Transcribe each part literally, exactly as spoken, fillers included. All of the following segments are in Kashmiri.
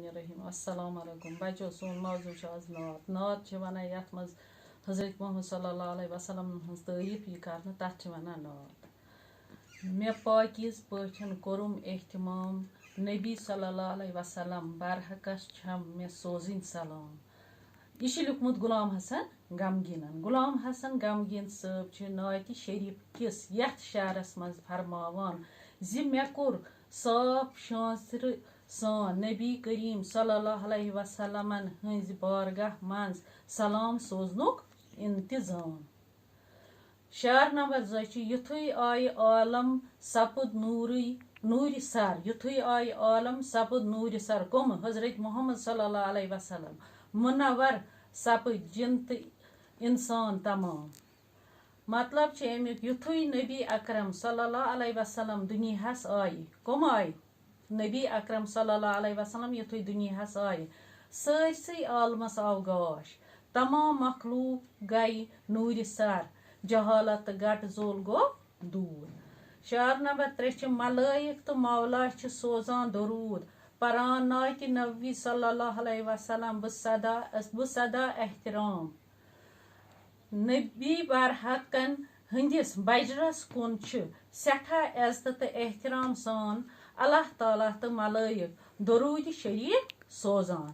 الرحیم۔ السلام علیکم بچو، سون موضوع چھُ آز نعت۔ نعت چھِ وَنان یَتھ منٛز حضرت محمد صلی اللہ علیہ وسلم ہٕنٛز تعریٖف یی کرنہٕ، تَتھ چھِ وَنان نعت۔ مےٚ پاکیٖز پٲٹھۍ کوٚرُم اہتمام، نبی صلی اللہ علیہ وسلم برحقس چھم مےٚ سوزٕنۍ سلام۔ یہِ چھُ لیوٗکھمُت غلام حسن غمگیٖنن۔ غلام حسن غمگیٖن صٲب چھِ نعتِ شریٖف کِس یَتھ شعرس منٛز فرماوان زِ مےٚ کوٚر صاف شانٛژرٕ سان نبی کریم صلی اللہ علیہ وسلمن ہٕنٛزِ بارگاہ منٛز سلام سوزنُک انتظام۔ شعر نمبر زٕ چھُ، یُتھُے آیہِ عالم سپُد نوٗرٕے، نوٗرِ سر، یُتھُے آیہِ عالم سپُد نوٗرِ سر، کُم؟ حضرت محمد صلی اللہ علیہ وسلم۔ منور سپٕدۍ جِن تہٕ انسان تمام۔ مطلب چھُ اَمیُک، یُتھُے نبی اکرم صلی اللہ علیہ وسلم دُنیاہس آیہِ، کُم آیہِ؟ نبی اکرم صلی اللہ علیہ وسلم یُتھُے دُنیاہس آیہِ، سٲرسٕے عالمس آو گاش۔ تمام مخلوق گٔیہِ نوٗرِ سر، جہالت تہٕ گٹہٕ زول گوٚو دوٗر۔ شعر نمبر ترٛےٚ چھِ، ملٲیِک تہٕ مولا چھِ سوزان درود، پران نعتِ نبوی صلی اللہ علیہ وسلم، بہٕ سدا، بہٕ سدا احترام۔ نبی برحقن ہٕنٛدِس بجرس کُن چھِ سٮ۪ٹھاہ عزتہٕ تہٕ احترام سان اللہ تعالیٰ تہٕ ملٲیِک درود شریف سوزان۔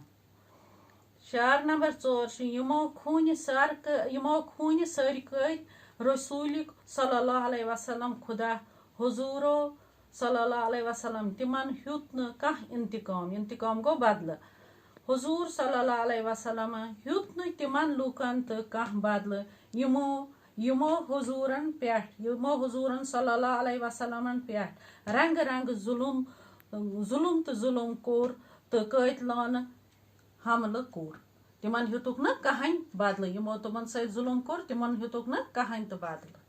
شعر نمبر ژور چھُ، یِمو خوٗنہِ سر کٔ-، یِمو خوٗنہِ سٔرۍ کٔرۍ رسوٗلِک صلی اللہ علیہ وسلم خدا حضوٗرو صلی اللہ علیہ وسلم، تِمن ہیوٚت نہٕ کانٛہہ انتقام، انتقام گوٚو بدلہٕ۔ حضوٗر صلی اللہ علیہ وسلم ہیوٚت نہٕ تِمن لوٗکن تہٕ کانٛہہ بدلہٕ، یِمو، یِمو حضوٗرن پٮ۪ٹھ، یِمو حضوٗرن صلی اللہ علیہ وسلمن پٮ۪ٹھ رنگہٕ رنگہٕ ظُلُم، ظُلُم تہٕ ظُلُم کوٚر تہٕ قٲتلانہٕ حملہٕ کوٚر۔ تِمن ہیوٚتُکھ نہٕ کٕہٕنۍ بدلہٕ، یِمو تِمن سۭتۍ ظُلُم کوٚر، تِمن ہیوٚتُکھ نہٕ کٕہٕنۍ تہٕ بدلہٕ۔